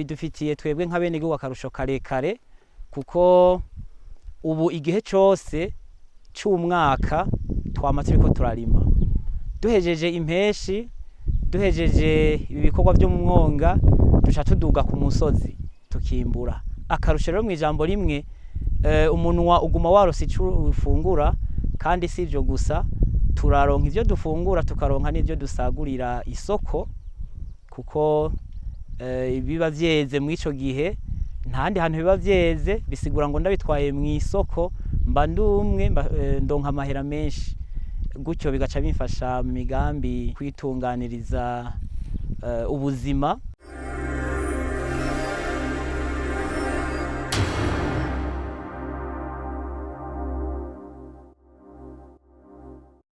Bidufitiye twebwe nk'abenegihugu akarusho karekare, kuko ubu igihe cose c'umwaka twama turiko turarima. Duhejeje impeshi, duhejeje ibi bikorwa vyo mu mwonga, duca tuduga ku musozi tukimbura. Akarusho rero mw'ijambo rimwe, umunwa uguma warose ico ufungura. Kandi si ivyo gusa, turaronka ivyo dufungura, tukaronka n'ivyo dusagurira isoko, kuko biba vyeze mw'ico gihe, ntahandi hantu biba vyeze. Bisigura ngo ndabitwaye mw'isoko mba ndumwe ndonka amahera menshi, gutyo bigaca bimfasha mu migambi kwitunganiriza ubuzima.